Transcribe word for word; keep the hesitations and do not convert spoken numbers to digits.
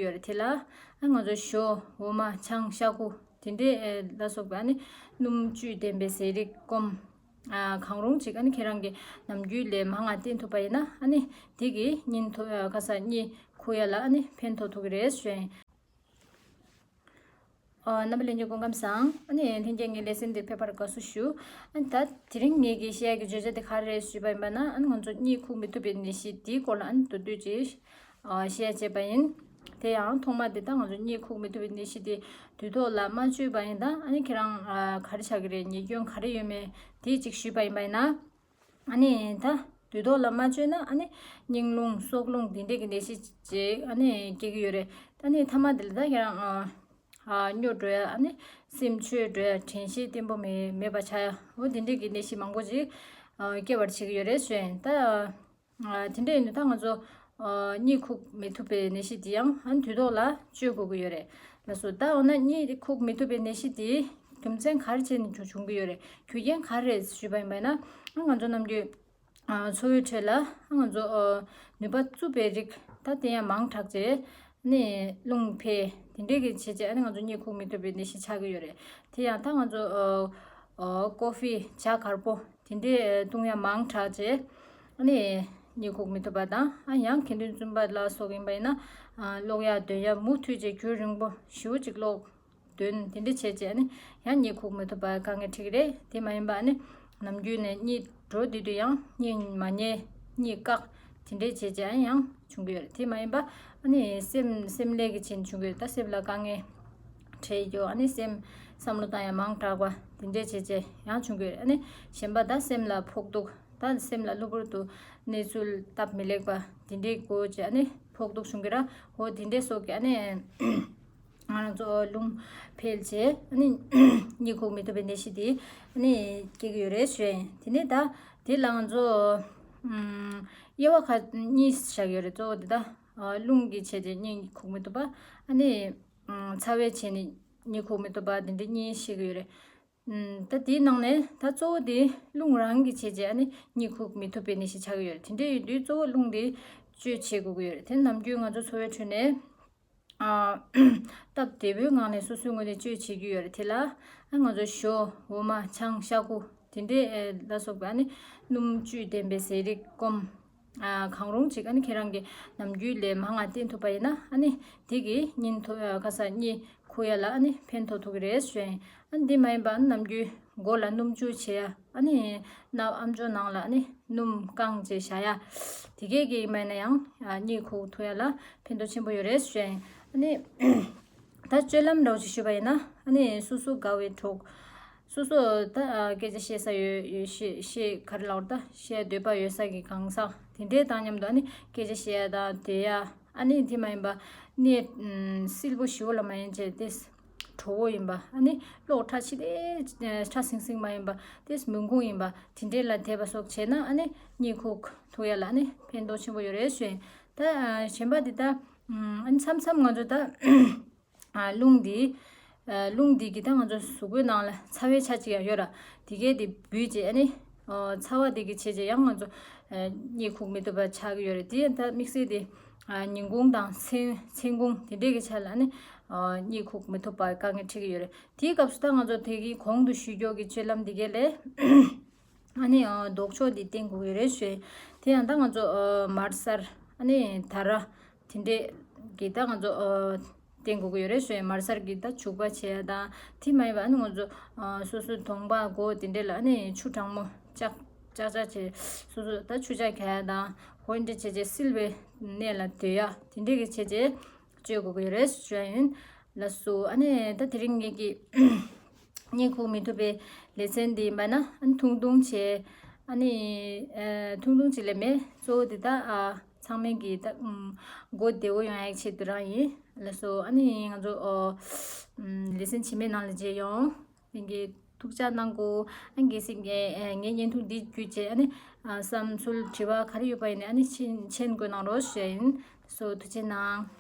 ཡོད་རེད། དེ་ལ་ཨ་ང་ཚོ་ཞོ། འོ་མ། ཆང་། ཤ་ཁུ། དེ་འདྲས་ལ་སོགས་པའི་ཨ་ནི་སྣུམ་བཅུད་ལྡན་པའི་ཟས་རིགས་སྐོམ། ཨ་གང་རུང་ཅིག་ཨ་ནི་ཁྱེད་རང་གི་ནམ་རྒྱུན་ལས་མང་ང་བསྟེན་ཐུབ་པ་ཡིན་ན། ཨ་ནི་དེ་གིས་གཉིད་ཐུབ། ཨ་ཁ་ས་གཉིད་ཁུག་ཡ་ལ་ཨ་ནི་ཕན་ཐོགས་ཐུབ་ཀྱི་རེད་ཞུ་ཡ་ཡིན། ཨ་རྣམ་པ་ལྷན་རྒྱས་སྐུ་ཁམས་བཟང་། ཨ་ནི་ལྷན་རྒྱས་ངའི་ལེ་ཚན་འདིར་ཕེབས་པར་དགའ་བསུ་ཞུ། ཨ་ནི་ད་དེ་རིང་ངེད་ཀྱིས་བཤད་ཡ་གི་བརྗོད་བྱ་དེ་ག་རེ་རེད་ཞུས་པ་ཡིན་པ་ན། ཨ་ནི་ང་ཚོ་གཉིད་ཁུག་མི་ཐུབ་པའི་ནད་གཞི་དེའི་སྐོར་ལ་ཨ་ནི་མདོར་བསྡུས་ཅིག་ཨ་བཤད་ཡ་བྱས་པ་ཡིན། དེ་ཡང་ཐོག་མ་དེ་ད་ང་ཚོ་གཉིད་ཁུག་མི་ཐུབ་པའི་ནད་གཞི་དེ་དུས་ཐོག་ལ་མ་བཅོས་པ་ཡིན་ད། ཨ་ནི་ཁྱེད་རང་ཨ་ག་རེ་ཆགས་ཀྱི་རེད། ཉེས་སྐྱོན་ག་རེ་ཡོད་མེད་དེ་ཅིག་ཞུས་པ་ཡིན་པ་ཡིན་ན། ཨ་ནི་ད་དུས་ཐོག་ལ་མ་བཅོས་ན་ཨ་ནི་སྙིང་རླུང་སྲོག་རླུང་དེ་འདྲས་ཀྱི་ནད་གཞི་ཅིག་ཨ་ནི་སྐྱེ་གི་ཡོད་རེད། ཨ་ནི་མཐའ་མ་དེ་ལ་ད་ཁྱེད་རང་ཨ་ཨ་སྨྱོ་འགྲོ་ཡ། ཨ་ནི་སེམས་འཆོལ་འགྲོ་ཡ། དྲན་ཤེས་བརྟན་པོ་མེད་མེད་པ་ཆགས་ཡ། འོ་དེ་འདྲས་ཀྱི་ནད་གཞི་མང་པོ་ཅིག་ཨ་སྐྱེ་བར་བྱེད་ཀྱི་ཡོད་རེད་ཞུ་ཡ་ཡིན། ད་ཨ་དེ་འདྲས་ཡིན་དུས་ད་ང་ཚོ་ཨ་གཉིད་ཁུག་མི་ཐུབ་པའི་ནད་གཞི་དེ་ཡང་ཨ་ནི་དུས་ཐོག་ལ་བཅོས་དགོས་ཀྱི་ཡོད་རེད་ལགས་སོ། ད་འོ་ན་གཉིད་ཁུག་མི་ཐུབ་པའི་ནད་གཞི་དེ་རྒྱུ་མཚན་ག་རེ་བྱས་ནས་བྱུང་གི་ཡོད་རེད། རྒྱུ་རྐྱེན་ག་རེ་རེད་ཞུས་པ་ཡིན་པ་ན། ཨ་ང་ཚོ་ནམ་རྒྱུན་ཨ་འཚོ་བའི་ཁྲོད་ལ་ང་ཚོ་ཨ་ནུས་པ་རྩུབ་པའི་རིགས་ད་དེ་ཡང་མང་དྲགས་རྗེས་ནི་རླུང་འཕེལ་དེ་འདྲས་ཀྱི་བྱས་རྗེས་ཨ་ནི་ང་ཚོ་གཉིད་ཁུག་མི་ཐུབ་པའི་ནད་གཞི་ཆགས་ཀྱི་ཡོད་རེད། དེ་ཡང་ད་ང་ཚོ་ཨ་ཨ་ཀོ་ཧྥི་ཇ་དཀར་པོ་དེ་འདྲས་བཏུང་ཡ་མང་དྲགས་རྗེས་ཨ་ནི་གཉིད་ཁུག་མི་ཐུབ་པ་དང་། ཨ་ཡང་དགེ་འདུན་བཙུན་པ་ལ་སོགས་ཡིན་པ་ཡིན་ན་ཨ་ཀློག་ཡ་འདོན་ཡ་མུ་མཐུད་བྱས་རྒྱུན་རིང་པོ་ཞེ་པོ་ཅིག་ཀློག་འདོན་དེ་འདྲ་བྱས་རྗེས་ནི་ཡང་གཉིད་ཁུག་མི་ཐུབ་པ་དཀའ་ངལ་འཕྲད་ཀྱི་རེད། དེ་མ་ཡིན་པ་ནི་ནམ་རྒྱུན་ནས་གཉིད་འགྲོ་དུས་དུས་ཡང་གཉིད་མ་ཉལ། གཉིད་བཀག་དེ་འདྲ་བྱས་རྗེས་ཡང་བྱུང་གི་ཡོད་རེད། དེ་མ་ཡིན་པ་ཨ་ནི་སེམས་སེམས་ལས་ཀྱི་ཆེད་བྱུང་གི་ཡོད། ད་སེམས་ལ་དཀའ་ངལ་འཕྲད་རྒྱུ། ཨ་ནི་སེམས་བསམ་བློ་བཏང་ཡ་མང་དྲགས་པ་དེ་འདྲ་བྱས་རྗེས་ཡང་བྱུང་གི་ཡོད་རེད། ཨ་ནི་གཞན་པ་ད་སེམས་ལ་ཕོག་ཐུག་ད་སེམས་ལ་གློ་བུར་དུ་གནས་ཚུལ་སྟབས་མི་ལེགས་པ་དེ་འདྲའི་སྒོ་བྱས་ཨ་ནི་ཕོག་ཐུག་བྱུང་གི་ར། འོ་དེ་འདྲའི་སོགས་ཀྱི་ཨ་ནི་ང་རང་ཚོ་རླུང་འཕེལ་བྱས་ཨ་ནི་གཉིད་ཁུག་མི་ཐུབ་པའི་ནད་གཞི་དེ་ཨ་ནི་སྐྱེ་གི་ཡོད་རེད་ཞུ་ཡ་ཡིན། དེ་ནས་ད་དེ་ལ་ང་ཚོ་ཨམ་དབྱེ་བ་ཁ་གཉིས་བཞག་གི་ཡོད་རེད། གཙོ་བོ་དེ་ད་ཨ་རླུང་གི་བྱས་རྗེས་གཉིད་ཁུག་མི་ཐུབ་པ། ཨ་ནི་ཨམ་ཚ་བའི་བྱས་ནས་གཉིད་ཁུག་མི་ཐུབ་པ། དེ་འདྲ་གཉིས་བཤད་གི་ཡོད་རེད། ཨམ་ད་དེའི་ནང་ནས་ད་གཙོ་བོ་དེ་རླུང་རང་གི་བྱས་རྗེས་ཨ་ནི་གཉིད་ཁུག་མི་ཐུབ་པའི་ནད་གཞི་ཆགས་ཀྱི་ཡོད་རེད། དེ་འདྲ་ཡིན་དུས་གཙོ་བོ་རླུང་དེ་བཅོས་བྱེད་དགོས་ཀྱི་ཡོད་རེད། དེ་ནམ་རྒྱུན་ང་ཚོ་འཚོ་བའི་ཁྲོད་ནས་ཨ་སྟབས་བདེ་པོའི་ངང་ནས་སོ་སོའི་ངོས་ནས་བཅོས་བྱེད་ཀྱི་ཡོད་རེད། དེ་ལ་ཨ་ང་ཚོ་ཞོ། འོ་མ། ཆང་། ཤ་ཁུ་དེ་འདྲས་ལ་སོགས་པའི་ཨ་ནི་སྣུམ་བཅུད་ལྡན་པའི་ཟས་རིགས་སྐོམ། ཨ་གང་རུང་ཅིག་ཨ་ནི་ཁྱེད་རང་གི་ནམ་རྒྱུན་ལས་མང་ང་བསྟེན་ཐུབ་པ་ཡིན་ན། ཨ་ནི་དེ་གིས་གཉིད་ཐུབ། ཨ་ཁ་ས་གཉིད་ཁུག་ཡ་ལ་ཨ་ནི་ཕན་ཐོགས་ཐུབ་ཀྱི་རེད་ཞུ་ཡ་ཡིན། ཨ་ནི་འདི་མ་ཡིན་པ་ཨ་ནི་ནམ་རྒྱུན་མགོ་ལ་སྣུམ་བྱུག་བྱེད་ཡ། ཨ་ནི་སྣབས་ཨམ་ཅོག་ནང་ལ་ཨ་ནི་སྣུམ་བཀང་བྱས་བཞག་ཡ། དེ་གས་ཀྱིས་མ་ཡིན་ན་ཡང་ཨ་གཉིད་ཁུག་ཐུབ་ཡ་ལ་ཕན་ཐོགས་ཆེན་པོ་ཡོད་རེད་ཞུ་ཡ་ཡིན། ཨ་ནི་ད་སྤྱོད་ལམ་འདྲ་བོ་ཅིག་ཞུས་པ་ཡིན་ན། ཨ་ནི་སོ་སོ་དགའ་བའི་གྲོགས། སོ་སོ་ད་ཨ་སྐད་ཆ་བཤད་ས་ཡོད་ཡོད། བཤད་བཤད་ག་རེ་ལབ་དགོས་རེད། ད་བཤད་འདོད་པ་ཡོད་ས་གི་གང་ཟག་དེ་འདྲའི་དང་མཉམ་དུ་ཨ་ནི་སྐད་ཆ་བཤད་ཡ་དང་བསྡད་ཡ། ཨ་ནི་དེ་མ་ཡིན་པ་གནས་ཨམ་བསིལ་པོ་ཞེ་པོ་ལ་མ་ཡིན་བྱས་ཏེ་དྲོ་པོ་ཡིན་པ། ཨ་ནི་གློག་ཁྲ་ཆི་ཏེ་ཁྲ་སིང་སིང་མ་ཡིན་པ་ཏེ་མུན་ཁུང་ཡིན་པ་དེ་འདྲའི་ལ་དེད་པ་སོགས་བྱས་ན་ཨ་ནི་གཉིད་ཁུག་ཐུབ་ཡ་ལ་ཨ་ནི་ཕན་ཐོགས་ཆེན་པོ་ཡོད་རེད་ཞུ་ཡ་ཡིན། ད་ཨ་གཞན་པ་འདི་ད་ཨམ་ཨ་ནི་མཚམས་མཚམས་ང་ཚོ་ད་ཨ་རླུང་འདི་ཨ་རླུང་འདི་གི་ད་ང་ཚོ་གཟུགས་པོའི་ནང་ལ་ཚ་བའི་ཆ་གཅིག་ཡང་ཡོད་ར། དེ་གས་དེ་བུད་རྗེས་ཨ་ནི་ཨ་ཚ་བ་དེ་གི་བྱས་རྗེས་ཡང་ང་ཚོ་ཨ་གཉིད་ཁུག་མི་ཐུབ་པ་ཆགས་ཀྱི་ཡོད་རེད། དེ་ཡང་ད་དམིགས་བསལ་དེ་ཨ་ཉིན་གུང་དང་མཚན་མཚན་གུང་དེ་འདྲས་ཀྱི་ཆ་ལ་ཨ་ནི་ཨ་གཉིད་ཁུག་མི་ཐུབ་པ་དཀའ་ངལ་འཕྲད་ཀྱི་ཡོད་རེད། དེའི་སྐབས་སུ་ད་ང་ཚོ་དེ་གི་གོང་དུ་ཞུས་ཀྱོག་གི་སྤྱོད་ལམ་འདི་གས་ལས་ཨ་ནི་ཨ་ལྡོག་ཕྱོགས་འདི་བསྟེན་དགོས་ཀྱི་རེད་ཞུ་ཡ་ཡིན། དེ་ཡང་ད་ང་ཚོ་ཨ་དམར་གསར་ཨ་ནི་དར་ར་དེ་འདྲས་ཀྱི་ད་ང་ཚོ་ཨ་བསྟེན་དགོས་ཀྱི་ཡོད་རེད་ཞུ་ཡ་ཡིན། དམར་གསར་གྱི་ད་བྱུག་པ་བྱེད་ཡ་དང་། དེ་མ་ཡིན་པ་ཨ་ནི་ང་ཚོ་ཨ་སོ་སོའི་གདོང་པ་མགོ་དེ་འདྲས་ལ་ཨ་ནི་ཆུ་གྲང་མོ་ལྕགས་ལྕགས་ལྕགས་བྱས། སོ་སོ་ད་ཆུ་ལྕགས་གྱོན་ཡ་དང་། འོ་འདྲ་བྱས་རྗེས་བསིལ་བའི་གནས་ལ་སྡོད་ཡ་དེ་འདྲས་ཀྱི་བྱས་རྗེས་སྤྱོད་དགོས་ཀྱི་ཡོད་རེད་ཞུ་ཡ་ཡིན། ལགས་སོ། ཨ་ནི་ད་དེ་རིང་ངེད་ཀྱི་གཉིད་ཁུག་མི་ཐུབ་པའི་ལེ་ཚན་འདི་ཡིན་པ་ན་ཨ་ནི་ཐུང་ཐུང་བྱས། ཨ་ནི་ཨ་ཐུང་ཐུང་ཅིག་ལས་མེད། གཙོ་བོ་འདི་ད་ཨ་ཚང་མས་ཀྱི་ད་ཨམ་མགོ་བདེ་བོ་ཡོང་ཡག་ཆེད་དུ་རང་ཡིན། ལགས་སོ། ཨ་ནི་ང་ཚོ་ཨོ་ཨམ་ལེ་ཚན་རྗེས་མའི་ནང་ལ་མཇལ་ཡོང་། ལྷན་རྒྱས་ཐུགས་ཅག་གནང་གོ། ཨ་གལ་སྲིད་ངའི་ཨ་ངའི་བརྙན་ཐུང་འདི་བརྒྱུད་བྱས་ཨ་ནི་ཨ་བསམ་ཚུལ་དྲི་བ་ག་རེ་ཡོད་པ་ཡིན་ནའི་ཨ་ནི་མཆན་མཆན་འགོད་གནང་རོགས་ཞུ་ཡ་ཡིན། ལགས་སོ། ཐུགས་རྗེ་གནང་།